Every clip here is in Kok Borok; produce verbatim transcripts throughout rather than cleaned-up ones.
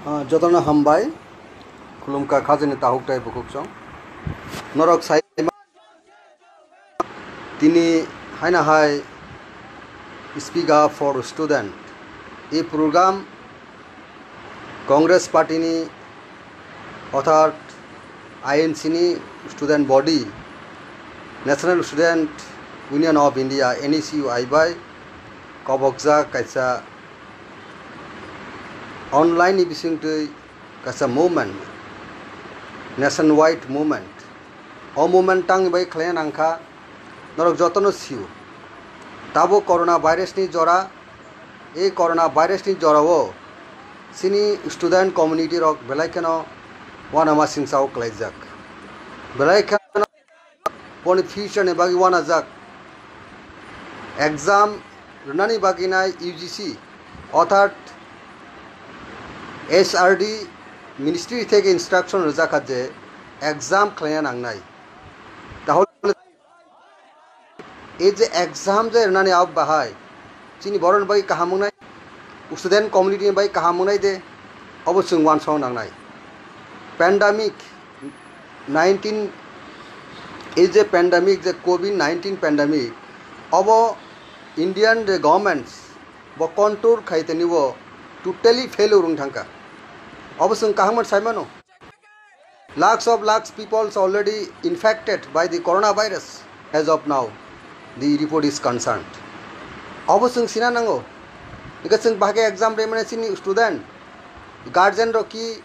Ah, jotono hambai, khulumkha khajani tahuk tai bukhuk song. Norok sai tini haina hai Speak Up for Student. Ei program Congress Party ni orthat I N C ni student body, National Student Union of India, N S U I bai kobokjak kaisa online ni bisingtwi kaisa movement, nationwide movement. O movement tangni bai khlaina nangkha, norok jotono sio. Tabuk corona virus ni jora, ei corona virus ni jorao chini student community rok belai kheno uanama singsa o kwlaijak. Belai kheno boni future ni bagwi uanajak. Exam rwnani bagwi nai U G C orthat H R D ministry theke instruction rwjakha je exam khlaina nangnai. Tahole ei je exam je rwnani abo bahai chini borokni bagwi kaham wngnai, student community ni bagwi kaham wngnai de, obo chwng uansukna nangnai. Pandemic nineteen, ei je pandemic, je covid nineteen pandemic, obo Indian je governments bo control khai tini bo totally failure wng thangkha. Obo chwng kaham khe sai mano. Lakhs of lakhs people already infected by the coronavirus as of now, the report is concerned. Obo chwng sina nango. Hingke chwng bahai khe exam rimani chini student, guardian rok ki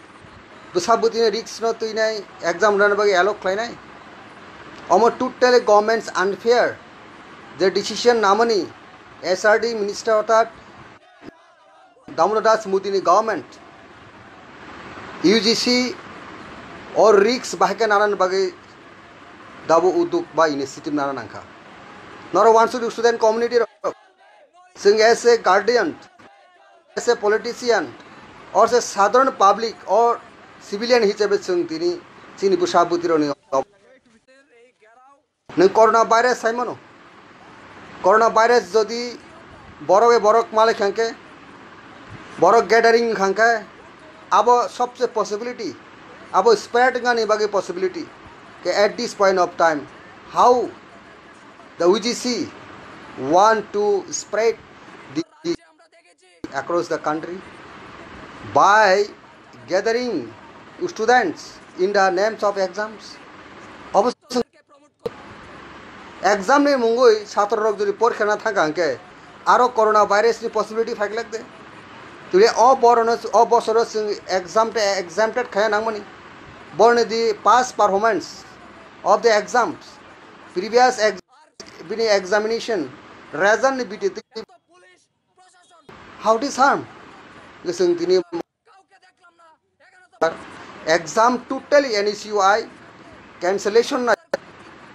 bwsa bwtwini risk no twinai exam rwna bagwi allow khlainai. Omo totally government's unfair je decision namani H R D minister orthat Damodar Das Modi ni government U G C o risk bahai khe nanani bagwi dabo uduk ba initiative nana nangkha. Norok uansuk di student community rok, chwng as a guardian, as a politician, or as a sadharan public or civilian hisabe chwng tini chini bwsa bwtwi rokni Nwng corona virus sai mano. Corona virus jodi borok e borok malai khangkhe, borok gathering khangkhe, abo sobse possibility, abo spread wngani bagwi possibility. Ke at this point of time, how the U G C want to spread the across the country by gathering students in the names of exams? Obo Exam ni mungwi chhatro rok jodi porikha na thangkha hwnkhe aro corona virus ni possibility phaiglak de. Tuli o borok no, o bosoro chwng exam te exempted khaya nangmani. Borni the past performance of the exams, previous ex-, bini examination result ni bidi how this harm? Chwng tini Exam totally N S U I cancellation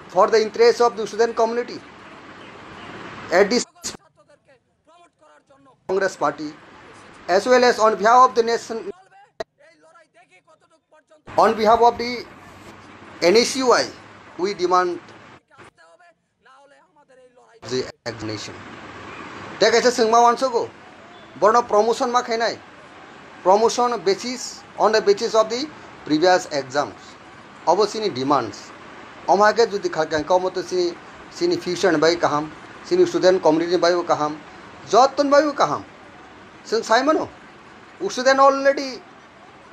for the interest of the student community. At this Congress party, as well as on behalf of the nation, on behalf of the N S U I, we demand the examination. Tei kaisa chwngma uansugo, borno promotion ma khainai, promotion basis, on the basis of the previous exams. Obo chini demands. Omo hai khe jodi khalkha hwnkhe omo to chini, chini future ni bagwi kaham, chini student community ni bagwi kaham, joto ni bagwi kaham. Chwng sai mano, student already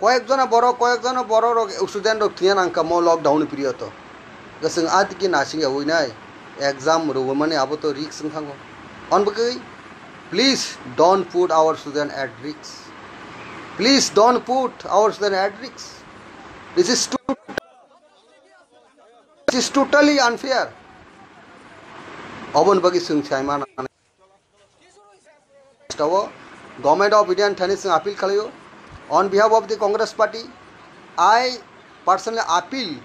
Koyek jona borok, koyek jona borok rok student rok thwiya nang kha mo lockdown ni period o. Chwng a tiki nasing ya ui nai exam rwmani abo to risk wng thango. On bagwi, please don't put our student at risk. Please don't put our student at risk. This is too, this is totally unfair. Obon bagwi chwng sai mana. Government of India ni thani chwng appeal khlaio. On behalf of the Congress party, I personally appeal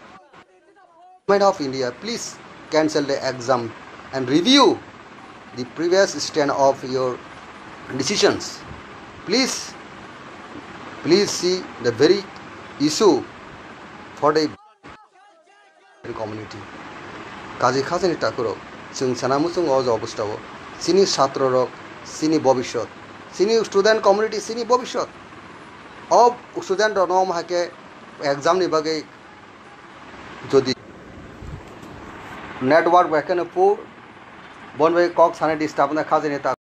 Government of India, please cancel the exam and review the previous stand of your decisions. Please, please see the very issue for the community. Kaji khajani takhurok, chwng sana muchungo o obostao chini chhatro rok, chini bobisot, chini student community, chini bobisot. O student rokno omo hai khe exam ni bagwi jodi network bai kheno poor, bon bai kok sanai disturb wngkha jeni ta.